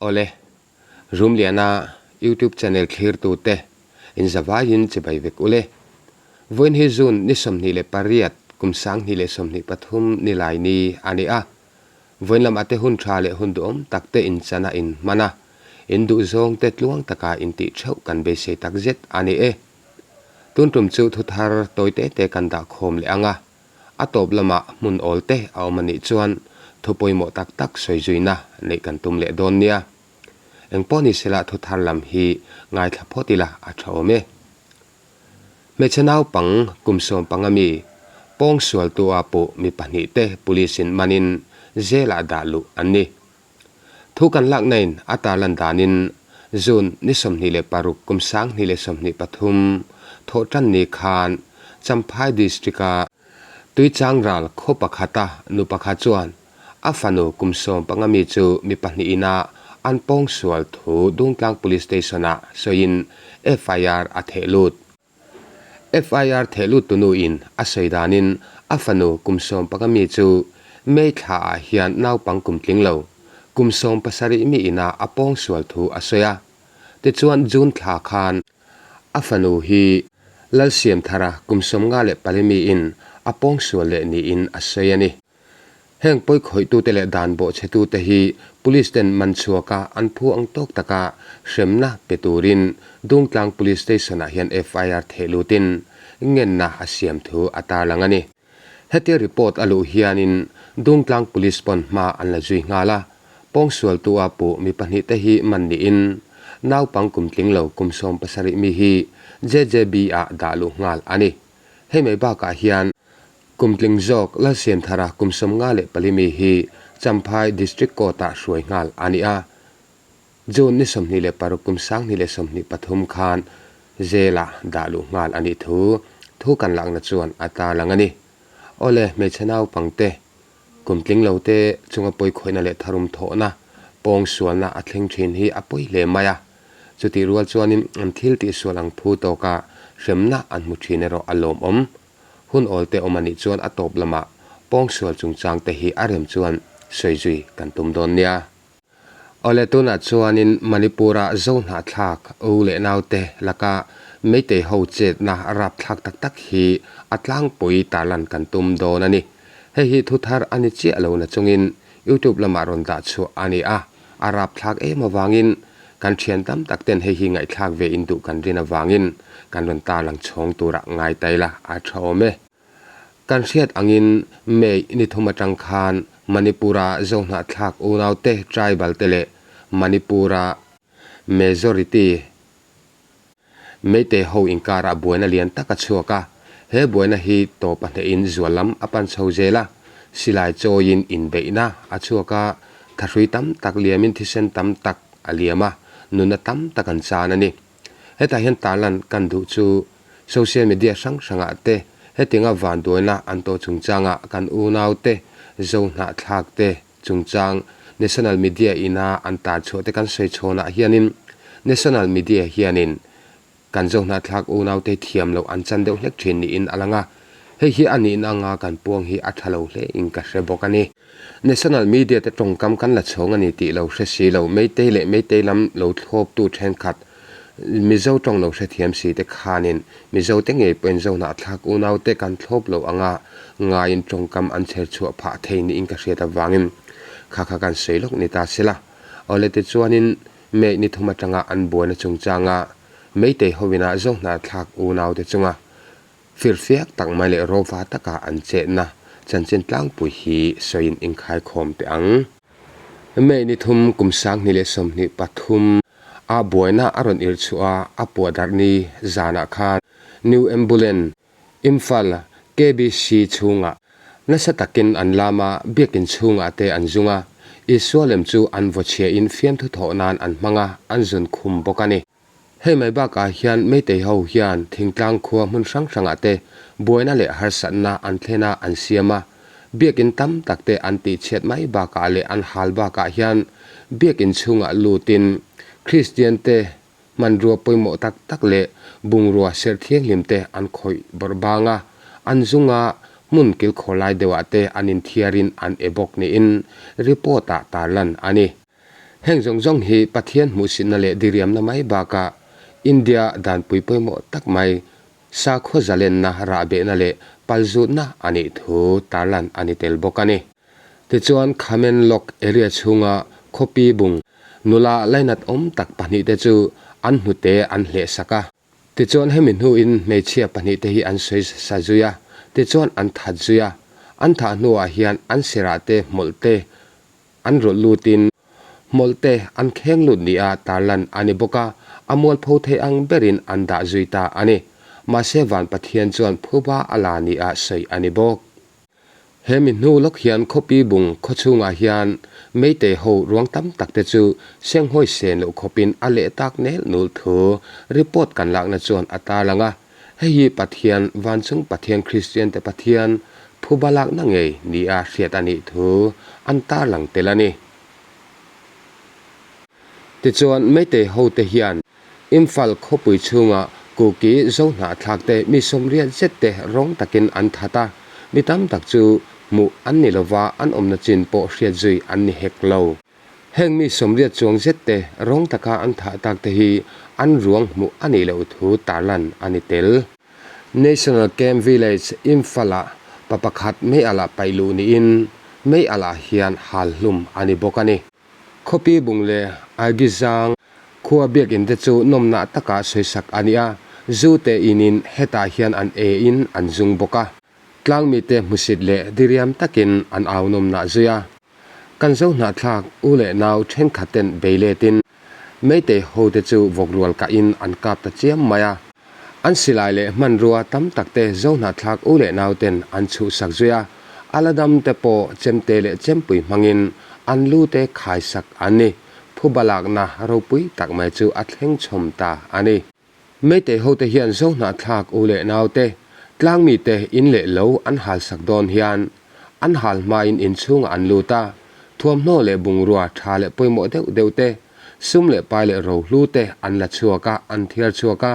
Awle, Rumliana YouTube channel thlirtute in zavaiin chibai vek ule. Vawiin hi June ni 28 kum 2023 ni lai ni a ni a. Vawiin lamah te hun tha leh hun duhawm tak te in chan a in hman a, in duhzawng te tluang taka in tih theuh kan beisei tak zet a ni e. Tun tum chu thu thar tawi te te kan dah khawm leh ang a, a tawp lamah hmun awl te a awm a nih chuan thu pawimawh tak tak sawi zuina neih kan tum leh dawn nia. Eng pawh ni sela thu thar lam hi ngaithla phawt ila a tha awm e. Hmeichhe naupang kum 15 mi pawng sualtu-a puh mi pahnihte police-in manin jail-ah dah luh an ni. Thu kan lakna-in a tarlan danin June ni 26 kum 2023 thawhtan ni khan Champhai District-a Tuichangral khaw pakhata nu pakhat chuan a fanu kum 15 mi chu mi pahnihin-a an pawng sual thu Dungtlang Police Station-ah sawiin FIR a theh lut. FIR theh lut tunuin a sawi danin a fanu kum 15 mi chu May thlaah hian naupang kum tling lo, kum 17 mi ina a pawng sual thu a sawi a. Tichuan June thla khan a fanu hi Lalsiamthara kum 54 miin a pawng sual leh niin a sawi a ni. Heng pawi khawihtute leh dan bawhchhetute hi Police ten man chhuaka an phu ang tawk taka hremna pe turin Dungtlang Police Station-ah hian FIR theh lutin ngenna a siam thu a tarlang a ni. Hetia report a luh hianin Dungtlang Police pawn hma an la zui nghal a, pawngsualtu-a puh mi pahnihte hi man niin naupang kum tling lo kum 17 mi hi JJB-ah dah luh nghal a ni. Hei mai bakah hian Kum tling zawk Lalsiamthara kum 54 mi hi Champhai District Court-ah hruai nghal a ni a. June ni 26 kum 2023 khan jail-ah dah luh nghal a nih thu thu kan lakna chuan a tarlang a ni. Awle, hmeichhe naupangte, kum tling lote chunga pawikhawihna leh tharum thawhna, pawngsualna a thleng thin hi a pawi hle mai a. Chutih rual chuanin an thil tihsual ang phu tawka hremna an hmu thin erawh a lawmawm. Hun awl te awm a nih chuan a tawp lamah pawngsual chungchang te hi a rem chuan sawi zui kan tum dawn nia. Awle tunah chuanin Manipur-a zo hnahthlak u leh naute laka Meitei ho chetna rapthlak tak tak hi a tlangpui tarlan kan tum dawn a ni. Hei hi thu thar a ni chiah lo na chungin YouTube lamah rawn dah chhuah a ni a, a rapthlak em avangin kan thian tam tak ten hei hi ngaihthlak ve in duh kan rin avangin kan rawn tarlang chhawng turah ngai ta ila a tha awm e. Kan hriat angin May ni thum atang khan Manipur-a Zohnahthlak unaute tribal te leh Manipur-a majority Meitei ho inkarah buaina lian tak a chhuak a, he buaina hi tawp a hnehin zual lam a pan chho zel a, silai chawiin inbeihna a chhuak a, thahrui tam tak liamin thisen tam tak a liam a, nunna tam tak an chan a ni. Hetah hian tarlan kan duh chu social media hrang hrangah te hetianga vanduaina an tawh chungchangah kan unaute Zohnahthlak te chungchang National Media ina an tar chhuah te kan sawi chhawnah hianin National Media hianin kan Zohnahthlak unaute thiam loh an chan deuh hlek thin niin a lang a, hei hi a nihna anga kan puang hi a tha lo hle in ka hre bawk a ni. National Media te tawngkam kan la chhawng a ni tih lo hre si lo, Meitei leh Meitei lam lo thlawptu thenkhat Mizo tawng lo hrethiam si te khanin Mizo te ngei pawhin Zohnahthlak unaute kan thlawp lo anga ngaiin tawngkam an chher chhuah phah thei niin ka hriat avangin kha kha kan sawi lawk ni ta sela. Awle tichuanin May ni thum atanga an buaina chungchanga Meitei hoina Zohnahthlak unaute chunga firfiak tak mai leh rawva taka an chetna chanchin tlangpui hi sawiin inkhaikhawm teh ang. May ni thum kum 2023 a buaina a rawn irh chhuah a, a puah darh ni zanah khan New Ambulance Imphal KBC chhungah nasa takin an lam a, biakin chhungah te an zung a, Isua lem chu an vaw chhiahin fiamthu thawh nan an hmang a, an zun khum bawk a ni. Hei mai bakah hian Meitei ho hian thingtlang khua hmun hrang hrangah te buaina leh harsatna an thlen a an siam a, biakin tam tak te an tihchhiat mai bakah leh an hal bakah hian biakin chhungah lutin Kristian te hmanrua pawimawh tak tak leh bungrua serh thianghlim te an khawih bawrh bang a, an zung a, hmun kilkhawr lai deuhah te an inthiarin an e bawk niin report-ah tarlan a ni. Heng zawng zawng hi Pathian hmuhsitna leh diriamna mai bakah India danpui pawimawh tak mai sakhaw zalenna rahbehna leh palzutna a nih thu tarlan a ni tel bawk a ni. Tichuan Khamen Lok area chhunga khawpi bung nula lainat awm tak pahnihte chu an hnute an hlehsak a. Tichuan hemi hnuin hmeichhia pahnihte hi an sawi sa zui a, tichuan an that zui a. An thah hnuah hian an sirah te hmawlh te an rawlh lutin hmawlh te an kheng lut nia tarlan a ni bawk a, a mualpho thei ang berin an dah zui ta a ni. Mahse van Pathian chuan phuba a la nia sawi a ni bawk. He mi hnu lawk hian khawpi bung khaw chhungah hian Meitei ho ruang tam tak te chu senghawi sen loh khawpin a leh tak nel nul thu report kan lakna chuan a tarlang a. Hei hi Pathian, Vanchung Pathian Kristian te Pathian phuba lakna ngei nia hriat a nih thu an tarlang tel a ni. Tichuan Meitei ho te hian Imphal khawpui chhunga Kuki Zohnahthlak te mi sawmriat zet te rawng takin an that a, mi tam tak chu hmuh an ni lova an awmna chin pawh hriat zui an ni hek lo. Heng mi sawmriat chuang zet te rawng taka an thah tak te hi an ruang hmuh a nih loh thu tarlan a ni tel. National Camp Village Imphal-ah pa pakhat mei alah paih luh niin mei alah hian hal hlum a ni bawk a ni. Khawpi bung leh Aigizang khua biakinn te chu nawmnah taka sawisak a ni a, zu te inin hetah hian an e in an zung bawk a. Tlangmite hmusit leh diriam takin an au nawmnah zui a. Kan zo hnahthlak u leh nau thenkhat ten bei letin Meitei ho te chu vawk rual kahin an kap ta chiam mai a. An silai leh hmanrua tam tak te zo hnahthlak u leh nau ten an chhuhsak zui a, a la dam te pawh chemte leh chempui hmangin an lu te khaisak an ni. Phuba lakna ropui tak mai chu a thleng chhawm ta a ni. Meitei hote hian Zohnahthlak u leh naute, tlangmite in leh lo an halsak dawn hian an hal hmain inchhungah an lut a, thuamhnaw leh bungrua tha leh pawimawh deuh deuh te, sum leh pai leh rohlu te an la chhuak a, an thiar chhuak a,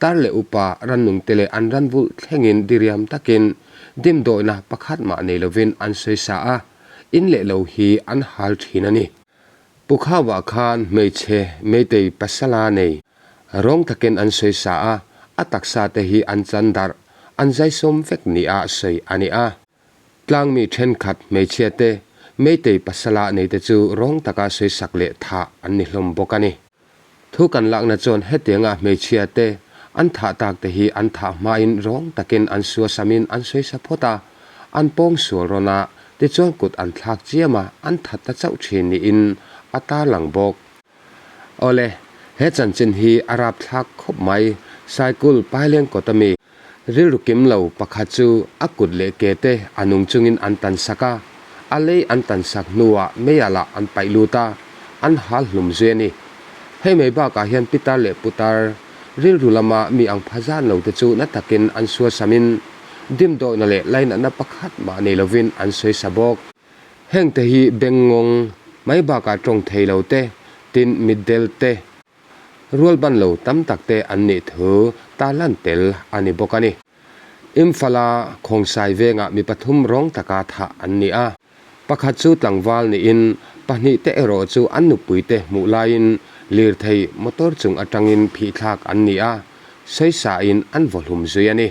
tar leh upa rannungte leh an ranvulh thlengin diriam takin dimdawihna pakhat mah nei lovin an sawisa a, in leh lo hi an hal thin a ni. Pukhauvah khan hmeichhe Meitei pasala nei Rawng takin an sawi sa a, a taksa te hi an chan darh, an zaisawm vek nia sawi a ni a. Tlangmi thenkhat hmeichhia te, Meitei pasala nei te chu rawng taka sawi sak leh thah an ni hlawm bawk a ni. Thu kan lakna chuan hetianga hmeichhia te an thah tak te hi an thah hmain rawng takin an suasamin an sawi sa phawt a, an pawng sual rawn a, tichuan kut an thlak chiam a, an that ta chauh thin niin a tarlang bawk. Awle, he chanchin hi a rapthlak khawp mai. Saikul Paileng kawt ami rilru kim lo pakhat chu a kut leh ke te a nung chungin an tan sak a, a lei an tan sak hnuah meiah lah an paih lut a, an hal hlum zui a ni. Hei mai bakah hian pitar leh putar rilru lama mi ang pha zan lo te chu na takin an suasamin dimdawihna leh lainatna pakhat mah nei lovin an sawisa bawk. Hengte hi bengngawng mai bakah tawng thei lo te, tin mitdel te, rualban lo tam tak te an nih thu tarlan tel a ni bawk a ni. Imphal-a Khawngsai vengah mi pathum rawng taka thah an ni a, pakhat chu tlangval niin pahnih te erawh chu an nupui te hmuh laiin lirthei motor chung atangin phihthlak an ni a, sawisain an vawhlum zui a ni.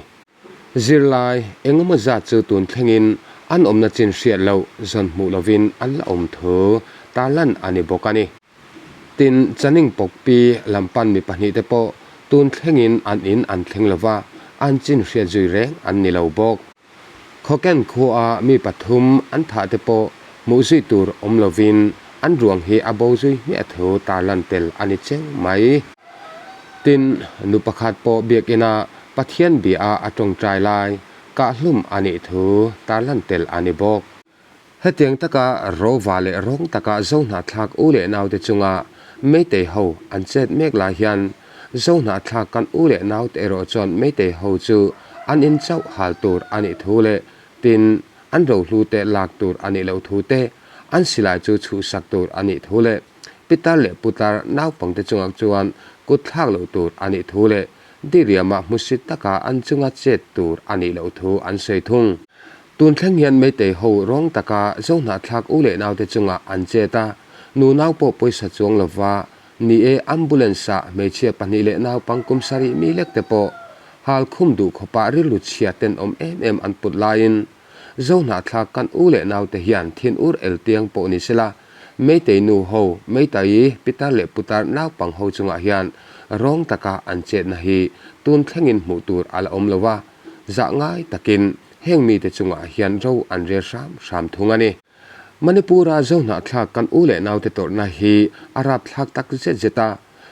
Zirlai engemaw zat chu tun thlengin an awmna chin hriat loh zawn hmuh lovin an la awm thu tarlan a ni bawk a ni. Tin, Channing Pawkpi lampan mi pahnihte pawh tun thlengin an in an thleng lova, an chin hriat zui reng an ni lo bawk. Khawken khua mi pathum an thahte pawh hmuh zui tur awm lovin an ruang hi a bo zui hmiah thu tarlan tel a ni cheng mai. Tin, nu pakhat pawh biakina Pathian bia a tawngtai lai kahhlum a nih thu tarlan tel a ni bawk. Hetiang taka rova leh rawng taka Zohnahthlak u leh naute chunga Meitei ho an chet mek lai hian Zohnahthlak kan u leh naute erawh chuan Meitei ho chu an in chauh hal tur a nih thu leh tin an rohlu te lak tur a nih loh thu te, an silai chu chhuhsak tur a nih thu leh pitar leh putar naupangte chungah chuan kut thlak loh tur a nih thu leh Diriamah hmusit taka an chunga chet tur a nih loh thu an sawi thung. Tun thleng hian Meitei ho rawng taka Zohnahthlak u leh naute chungah an chet a. Nunau pawh pawisa chuang lova, ni e ambulance-ah hmeichhia pahnih leh naupang kum sarih mi lek te pawh hal khum duh khawpah rilru chhia tenawm em em an put laiin Zohnahthlak kan u leh naute hian thin ur el tiang pawh ni sela, Meitei nu ho, Meitai, pitar leh putar naupang ho chungah hian rawng taka an chetna hi tun thlengin hmuh tur a la awm lo a, zah ngai takin heng mite chungah hian ro an rel hram hram thung a ni. Manipur-a Zohnahthlak kan u leh naute tawrhna hi a rapthlak tak zet zet a,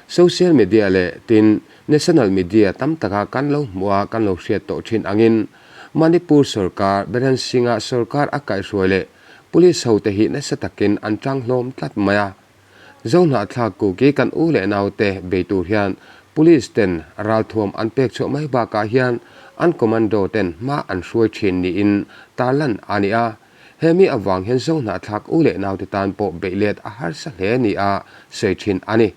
social media leh tin national media tam taka kan lo hmuh a kan lo hriat tawh thin angin Manipur sorkar Biren Singh-a sorkar a kaihhruai leh Police hote hi nasa takin an tang hlawm tlat mai a. Zohnahthlak Kuki kan u leh naute bei tur hian Police ten ralthuam an pek chhuah mai bakah hian an commando ten hma an hruai thin niin tarlan a ni a. Hemi avang hian Zohnahthlak u leh naute tan pawh beih let a harsa hle ni a sawi thin a ni.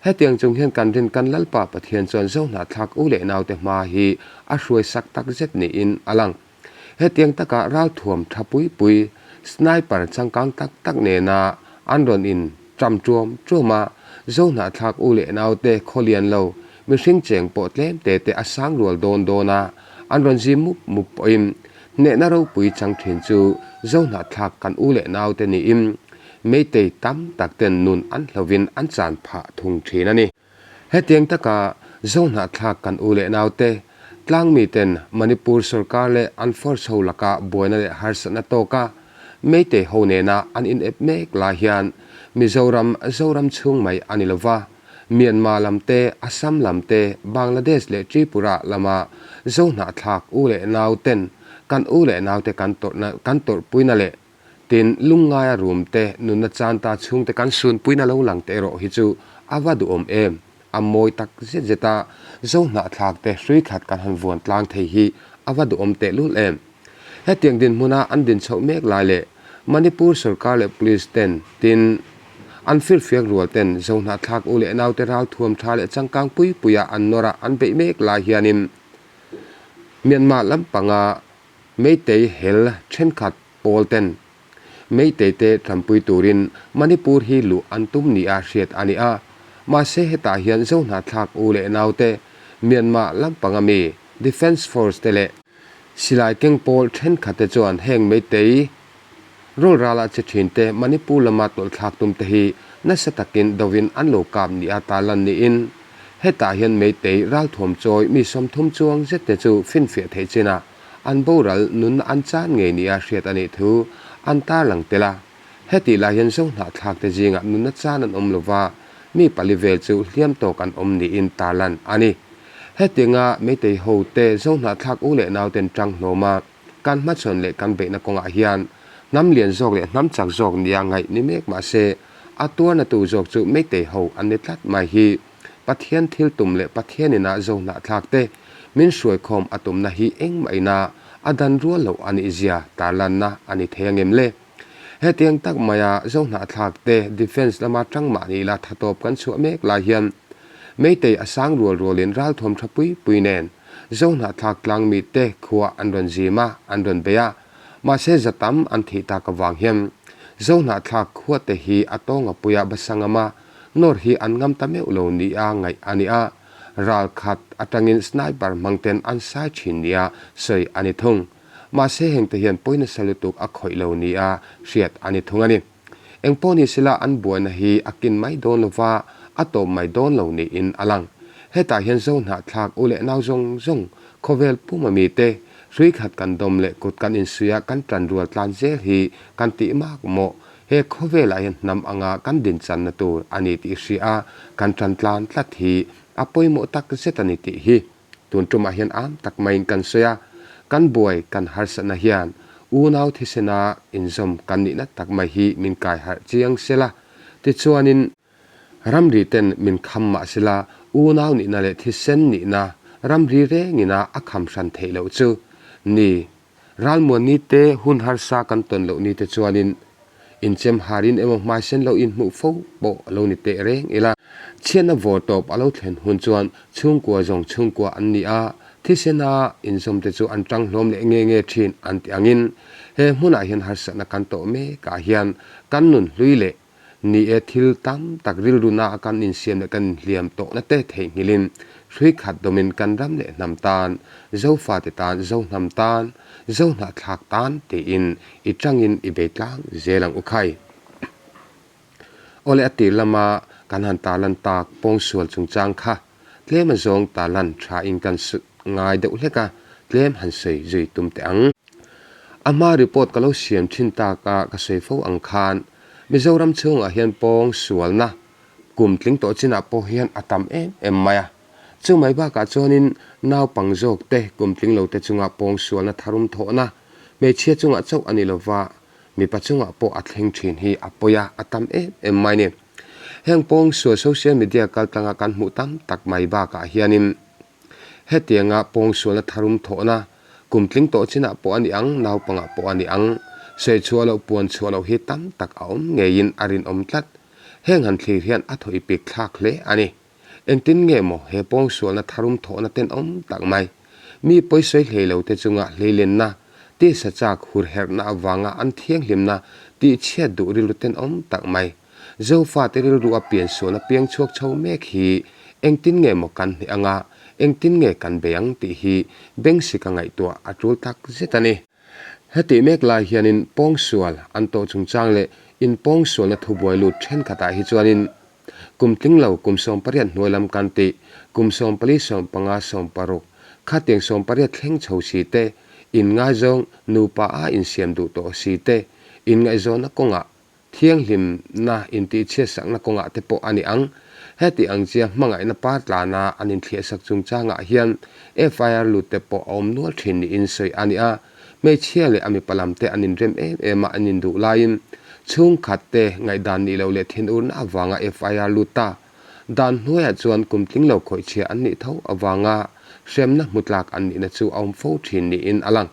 Hetiang chung hian kan rin kan Lalpa Pathian chuan Zohnahthlak u leh naute hma hi a hruai sak tak zet niin a lang. Hetiang taka ralthuam tha pui pui, sniper changkang tak tak nena an rawn in ṭam ṭuam ṭuam a, Zohnahthlak u leh naute khaw lian lo, mihring cheng pawh tlem te te a sang rual dawn dawn a, an rawn zi mup mup pawhin hnehna ropui chang ṭhin chu Zohnahthlak kan u leh naute niin Meitei tam tak ten nun an hlovin an chan phah thung ṭhin a ni. Hetiang taka Zohnahthlak kan u leh naute, tlangmiten Manipur sorkar leh an force ho laka buaina leh harsatna tawka Meitei ho nena an inep mek lai hian Mizoram, Zoram chhung mai a ni lova, Myanmar lam te, Assam lam te, Bangladesh leh Tripura lama Zohnahthlak u leh nauten kan u leh naute kan tawrhna kan tawrhpuina leh Tin, lungngaia rum te, nunna chan ta chhung te kan sunpuina lo lang te erawh hi chu a va duhawm em? A mawi tak zet zet a, zo hnahthlak te hrui khat kan han vuan tlang thei hi a va duhawm tehlul em? Hetiang dinhmuna an din chhoh mek lai leh Manipur sorkar leh police ten, tin, an firfiak rual ten zo hnahthlak u leh naute ralthuam tha leh changkang pui puia an nawr a an beih mek lai hianin Myanmar lampanga Meitei hel thenkhat pawl ten Meitei te tanpui turin Manipur hi luh an tum nia hriat a ni a, mahse hetah hian Zohnahthlak u leh naute Myanmar lampanga mi Defence Force te leh silai keng pawl thenkhat te chuan heng Meitei Rul rala che thinte Manipur lama tawlhthlak tumte hi nasa takin dovin an lo kap nia tarlan niin hetah hian Meitei ralthuam chawi mi 30 chuang zette chu finfiah theih chinah an boral nunna an chan ngei nia hriat a nih thu an tarlang tel a. Hetih lai hian Zohnahthlakte zingah nunna chan an awm lova, mi pali vel chu hliam tawk an awm niin tarlan a ni. Hetianga Meitei hote Zohnahthlak u leh nauten tang hlawm a, Kan hmachhawn leh kan beihna kawngah hian hnam lian zawk leh hnam chak zawk nia ngaih ni mek mah se, a tuarna tu zawk chu Meitei ho an ni tlat mai hi. Pathian thil tum leh Pathian ina zo hnahthlak te min hruaikhawm a tumna hi engmah ina a dan rual loh a nih zia tarlanna a ni thei angem le? Hetiang tak maia zo hnahthlak te defence lama tang mah ni ila thatawp kan chhuah mek lai hian Meitei a sang rual rualin ralthuam tha pui pui nen Zohnahthlak tlangmi te khua an rawn zim a, an rawn bei a. Mahse za tam an thih tak avang hian Zohnahthlak khua te hi a tawnga puia Basangama nawr hi an ngam ta meuh lo nia ngaih a ni a, ral khat atangin sniper hmang ten an sai thin nia sawi a ni thung. Mahse hengte hian pawi nasa lutuk a khawih lo nia hriat a ni thung a ni. Engpawh ni sela an buaina hi a kin mai dawn lova, a tawp mai dawn lo niin a lang. Hetah hian zo hnahthlak u leh nau zawng zawng, khawvel puma mite, hrui khat kan dawm leh kut kan insuia kan tan rual tlan zel hi kan tih mak mawh? He khawvelah hian hnam anga kan dinchanna tur a ni tih hria a, kan tan tlan tlat hi a pawimawh tak zet a ni tih hi. Tun tumah hian am tak maiin kan sawi a, kan buai kan harsatna hian unau thisena inzawm kan nihna tak mai hi min kai harh chiang sela, tichuanin ramri ten min kham mah sela unau nihna leh thisen nihna ramri rengina a kham hran theih loh chu ni. Ralmuan ni te hun harsa kan tawn loh ni te chuanin Inchem harin emaw hmaisen lo inhmuh fo pawh a lo ni teh reng ila. Chhiatna vawr tawp a lo thlen hun chuan chhungkua zawng chhungkua an ni a, thisena inzawm te chu an tang hlawm leh nge nge thin an ti angin he hmunah hian harsatna kan tawh mekah hian kan nun hlui leh. Ni e, thil tam tak rilru na a kan insiam leh kan inhliam tawhna te theihnghilhin hrui khat dawmin kan ram leh hnam tan, Zofate tan, Zohnam tan, Zohnahthlak tan tiin i tangin i bei tlang zel ang u khai. Awle a tir lama kan han tarlan tak pawngsual chungchang kha tlem a zawng tarlan tha in kan ngai deuh hlek a, tlem han sawi zui tum teh ang. A hma report ka lo siam thin tak a ka sawi fo ang khan Mizoram chhungah hian pawngsualna kum tling tawh chinah pawh hian a tam em em mai a. Chu mai bakah chuanin naupang zawk te kum tling lo te chunga pawngsualna tharum thawhna hmeichhia chungah chauh a ni lova Mipa chungah pawh a thleng thin hi a pawi a, a tam em em mai ni. Heng pawngsual social media kaltlanga kan hmuh tam tak mai bakah hianin hetianga pawngsualna tharum thawhna kum tling tawh chinah pawh a ni ang, naupangah pawh a ni ang, sawi chhuah loh, puan chhuah loh hi tam tak a awm ngeiin a rinawm tlat. Heng han thlir hian a thaw i pik thlak hle a ni. Engtin nge maw he pawngsualna tharum thawhna tenawm tak mai, mi pawisawi hlei lo te chunga hleilenna, tisa chak hur herhna avanga an thianghlimna tih chhiat duh rilru tenawm tak mai, Zofate rilru a piansualna piang chhuak chho mek hi engtin nge maw kan hneh anga, engtin nge kan bei ang tih hi bengsika ngaihtuah a tul tak zet a ni. Hetih mek lai hianin pawngsual an tawh chungchang leh inpawngsualna thubuai lut thenkhatah hi chuanin Kum tling lo, kum 18 hnuai lam kan tih, kum 14, 15, 16, khatiang 18 thleng chho si te, inngaizawng nupa a insiam duh tawh si te, inngaihzawnna kawngah, thianghlimna intihchhiatsakna kawngah te pawh a ni ang. Heti ang chia hmangaihna par tlana an inthliahsak chungchangah hian FIR lut te pawh a awm nual thin niin sawi a ni a. Hmeichhia leh a mipa lam te an inrem em em a, an induh laiin chhungkhat te ngaihdan nih loh leh thinurna avanga FIR lut ta dan hnuaiah chuan kum tling lo khawihchhia an nih tho avanga hremna hmu tlak an nihna chu a awm fo thin niin a lang.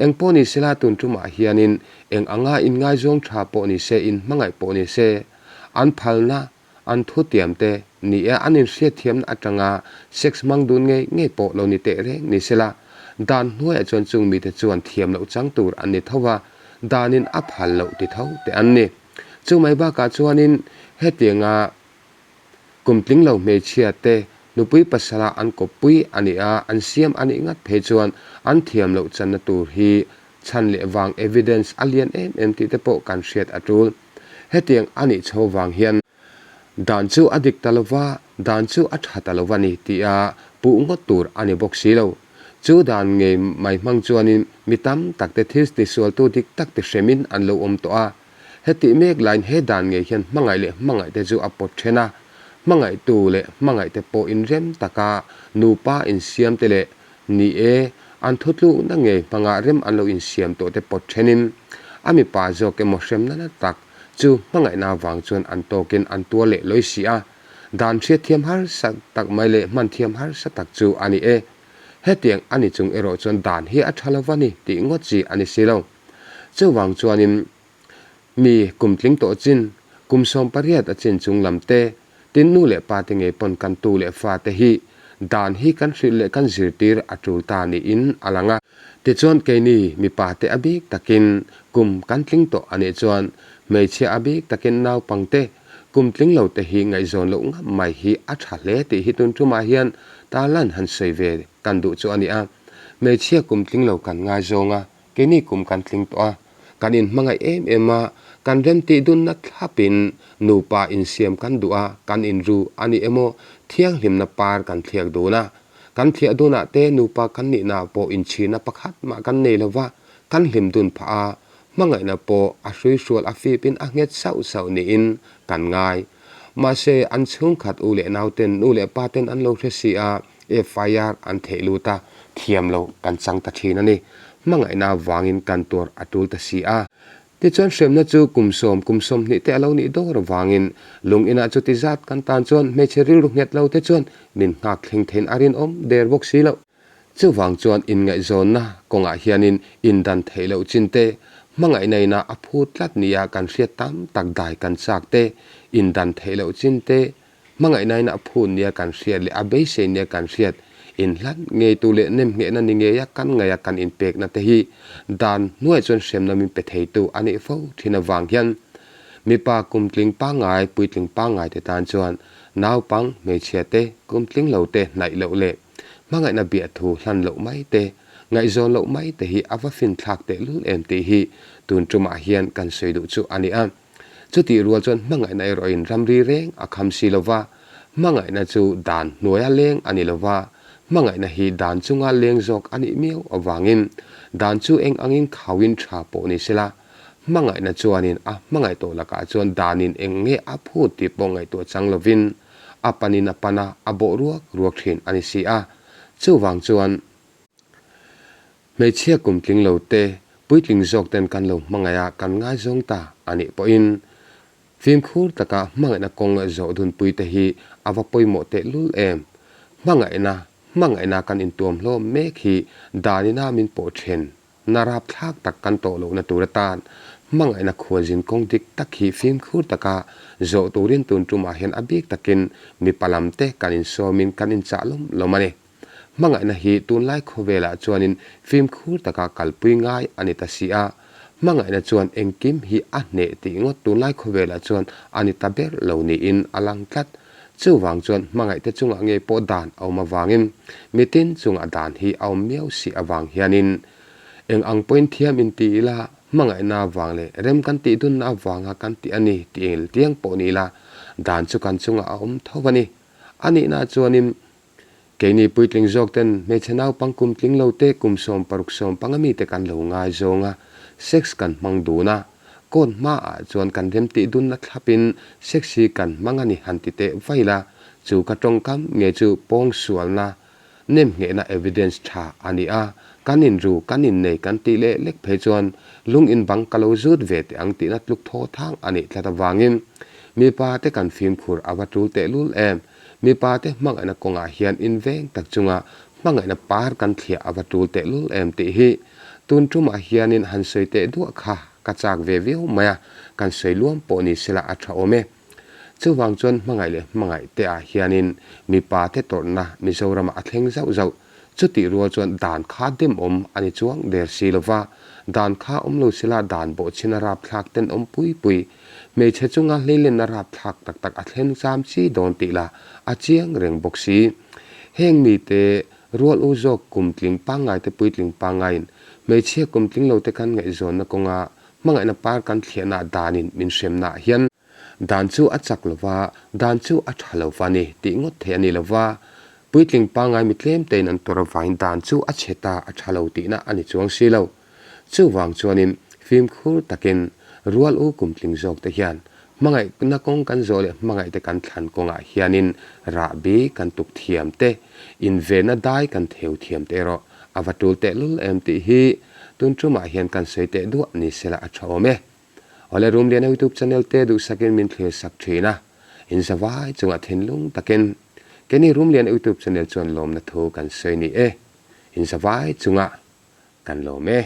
Eng pawh ni sela tun tumah hianin eng anga inngaizawng tha pawh ni se, inhmangaih pawh ni se, an phalna An thutiam te ni e, an inhriatthiamna atanga sex hmang dun ngei ngei pawh lo ni teh reng ni sela, dan hnuaiah chuan chung mite chuan thiam loh chang tur an ni tho va, danin a phal loh ti tho te an ni. Chu mai bakah chuanin hetianga kum tling lo hmeichhia te nupui pasala an kawppui a nih a, an siam a nih ngat phei chuan an thiam loh channa tur hi chhan leh vang evidence a lian em em tih te pawh kan hriat a tul. Hetiang a nih chho vang hian dan chu a dik ta lova, dan chu a tha ta lova ni tia puh ngawt tur a ni bawk si lo. Chu dan ngei mai hmang chuanin mi tam tak te thil tisualtu dik tak ti hremin an lo awm tawh a. Hetih mek laiin he dan ngei hian hmangaih leh hmangaih te chu a pawt then a, hmangaihtu leh hmangaih te pawh inrem taka nupa insiam te leh Ni e, an thutlukna ngei hmangah rem an lo insiam tawh te pawt thenin a mipa zawk emaw hremna na tak chu hmangaihna vang chuan an tawkin an tuar leh lawi si a, dan hriatthiam harsa tak mai leh hmanthiam harsa tak chu a ni e. Hetiang a ni chung erawh chuan dan hi a tha lova ni tih ngawt chi a ni si lo. Chuvang chuanin Mi kum tling tawh chin, kum 18 a chin chung lam te, tin nu leh pa te ngei pawn kan tu leh fa te hi dan hi kan hrilh leh kan zirtir a tul ta niin a lang a. Tichuan keini mipa te a bik takin kum kan tling tawh a nih chuan hmeichhia a bik takin naupang te kum tling lo te hi ngaihzawn loh ngam mai hi a tha hle tih hi tun tumah hian tarlan han sawi ve kan duh chu a ni a. Hmeichhia kum tling lo kan ngaizawng a, keini kum kan tling tawh a, Kan inhmangaih em em a, kan remtih dunna thlapin nupa insiam kan duh a, kan inru a ni emaw thianghlimna par kan thliak dun a. Kan thliah dunah te nupa kan nihna pawh inchhirna pakhat mah kan nei lova, kan hlim dun phah a, hmangaihna pawh a hruihrual a fipin a nghet sauh sauh niin kan ngai. Mahse, an chhungkhat u leh nauten nu leh paten an lo hre si a, FIR an theih lut a, thiam lo kan chang ta thin a ni. Hmangaihna vangin kan tuar a tul ta si a. Tichuan hremna chu kum sawm, kum 20 te a lo nih dawr avangin lung inah chuti zat kan tan chuan hmeichhe rilru nghet lo te chuan min nghak thleng theiin a rinawm der bawk si loh. Chuvang chuan inngaihzawnna kawngah hianin indan theih loh chin te, hmangaihna ina a phut tlat nia kan hriat tam tak dai kan chak te, indan theih loh chin te, Hmangaihnain a phut nia kan hriat leh a beisei nia kan hriat, inhlat ngeitu leh nemnghehna ni ngeia kan ngaia kan inpekna te hi dan hnuai chuan hremna min pe theitu a nih fo thin avang hian. Mipa kumtling pangngai, puitling pangngai te tan chuan naupang, hmeichhia te, kumtling lo te hnaih loh leh hmangaihna biahthu hlan loh mai te, ngaihzawn loh mai te hi a va finthlak tehlul em tih hi tun tumah hian kan sawi duh chu a ni a. Chutih rual chuan hmangaihna erawhin ramri reng a kham si lo va, hmangaihna chu dan hnuaia leng a ni lo va, hmangaihna hi dan chunga leng zawk a nih miau avangin dan chu eng angin khauin tha pawh ni sela, hmangaihna chuanin a hmangaih tawh lakah chuan danin eng nge a phut tih pawh ngaihtuah chang lovin a panin a pan a, a bawh ruak ruak thin a ni si a. Chuvang chuan. Hmeichhia kum tling lo te, puitling zawk ten kan lo hmangaih a, kan ngaizawng ta a nih pawhin fimkhur taka hmangaihna kawng zawh dunpui te hi a va pawimawh tehlul em. Hmangaihna, hmangaihna kan intuam hlawm mek hi danina min pawh then na rapthlak tak kan tawh lohna tur atan hmangaihna khualzin kawng dik tak hi fimkhur taka zawh turin tun tumah hian a bik takin mipa lam te kan insawmin kan inchah lawm lawm a ni. Hmangaihna hi tunlai khawvelah chuanin fimkhur taka kalpui ngai a ni ta si a, hmangaihna chuan engkim hi a hneh tih ngawt tunlai khawvelah chuan a ni ta ber lo niin a lang tlat. Chuvang chuan hmangaihte chungah ngei pawh dan a awm avangin mitin chungah dan hi a awm miau si avang hianin eng ang pawhin thiam inti ila hmangaihna avang leh rem kan tih dunna avanga kan tih a ni tih engtiang pawh ni ila dan chu kan chungah a awm tho a ni. A nihna chuanin Keini puitling zawk ten hmeichhe naupang kum tling lo te kum 16 15 mite kan lo ngai zawng a, sex kan hmang dun a, court hma ah chuan kan remtih dunna thlap in sex hi kan hmang a ni han ti teh vaih la, chu ka tawngkam nge chu pawng sualna nem nghehna evidence tha a ni a, kan inru kan innei kan tih leh lek phei chuan lung in bang ka lo zut ve teh ang tihna tluk thaw thang a nih tlat avangin mipa te kan fimkhur a va tul tehlul em. Mipa te hmangaihna kawngah hian inveng tak chunga hmangaihna par kan thliah a va tul tehlul em tih hi tun tumah hianin han sawi teh duah kha ka chak ve viau mai a, kan sawi luam pawh ni sela a tha awm e. Chuvang chuan hmangaih leh hmangaih te ah hianin mipa te tawrhna Mizoramah a thleng zauh zauh. Chutih rual chuan dan kha demawm a ni chuang der si lova, dan kha awm lo sela dan bawhchhin a rapthlak tenawm pui pui. Hmeichhe chunga hleilenna rapthlak tak tak a thlen zam chi dawn tih lah a chiang reng bawk si. Heng mite rual u zawk kum tling pangngai te puitling pangngaiin hmeichhia kum tling lo te kan ngaihzawnna kawnga hmangaihna par kan thliahna danin min hremnaah hian dan chu a chak lo va, dan chu a tha lo va ni tih ngawt theih a ni lo va. Puitling pangngai mi tlem tein an tawrh avangin dan chu a chhe ta a tha lo tihna a ni chuang si lo. Chuvang chuanin fimkhur takin rual u kumtling zawk te hian hmangaihna kawng kan zawh leh hmangaihte kan thlan kawngah hianin rahbi kan tuk thiam te, invenna dai kan theu thiam te erawh a va tul tehlul em tih hi tun tumah hian kan sawi teh duah ni sela a tha awm e. Awle Rumliana YouTube channel te duhsakin min thlir sak thin a, in zavai chungah thinlung takin keini Rumliana YouTube channel chuan lawmna thu kan sawi ni e, in zavai chungah kan lawm e.